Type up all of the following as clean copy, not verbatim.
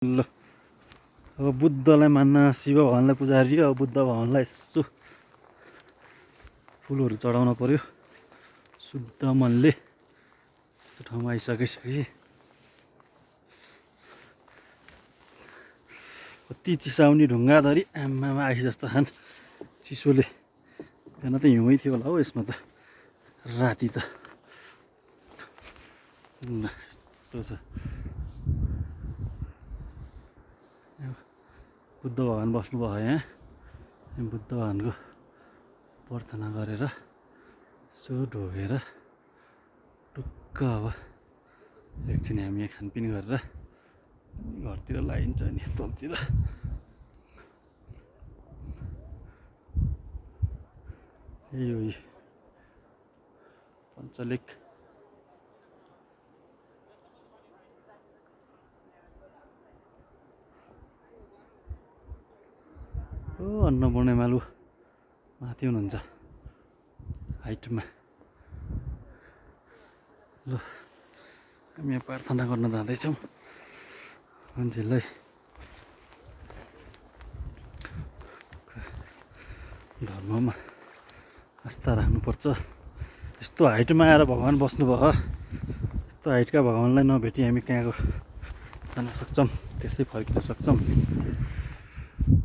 ल अब बुद्धलाई मान्न शिव भगवानलाई पुजारी अब बुद्ध भगवानलाई यसो फुलहरू चढाउन पर्यो शुद्ध मनले। त्यो ठाउँमा आइसकिसके कति चिसाउने ढुङ्गाधरी आमामा आइस जस्तो खान चिसोले। बिहान त हिउँै थियो होला हौ यसमा त राति त यस्तो छ। बुद्ध भगवान बस्नुभयो यहाँ। बुद्ध भगवानको प्रार्थना गरेर यसो ढोगेर टुक्क अब एकछिन हामी यहाँ खानपिन गरेर घरतिर लागिन्छ नि तलतिर। यही हो पञ्चलेक। ओ अन्नपूर्ण मालु माथि हुनुहुन्छ हाइटमा। ल हामी यहाँ प्रार्थना गर्न जाँदैछौँ। मान्छेलाई धर्ममा आस्था राख्नुपर्छ। यस्तो हाइटमा आएर भगवान बस्नुभयो। यस्तो हाइटका भगवानलाई नभेटी हामी कहाँको जान सक्छौँ, त्यसै फर्किन सक्छौँ।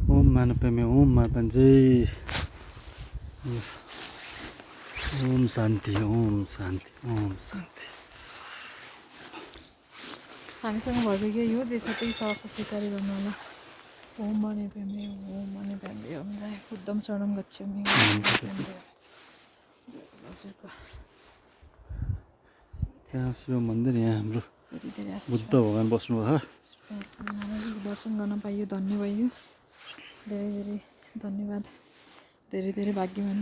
ओम मानवप्रेमी ओम मानवपञ्जै ओम शान्ति ओम शान्ति ओम शान्ति। हामीसँग भएको यो जे छ त्यही सहर्ष स्वीकार गर्नु होला। ओम माने प्रेमे ओम माने प्रेमे ओम जय बुद्धम शरणम गच्छामि। त्यहाँ शिव मन्दिर, यहाँ हाम्रो बुद्ध भगवान बस्नुभयो। दर्शन गर्न पाइयो, धन्य पाइयो। धेरै धेरै धन्यवाद। धेरै धेरै भाग्यवान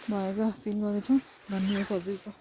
भएको फिल गर्दैछौँ। धन्यवाद हजुरको।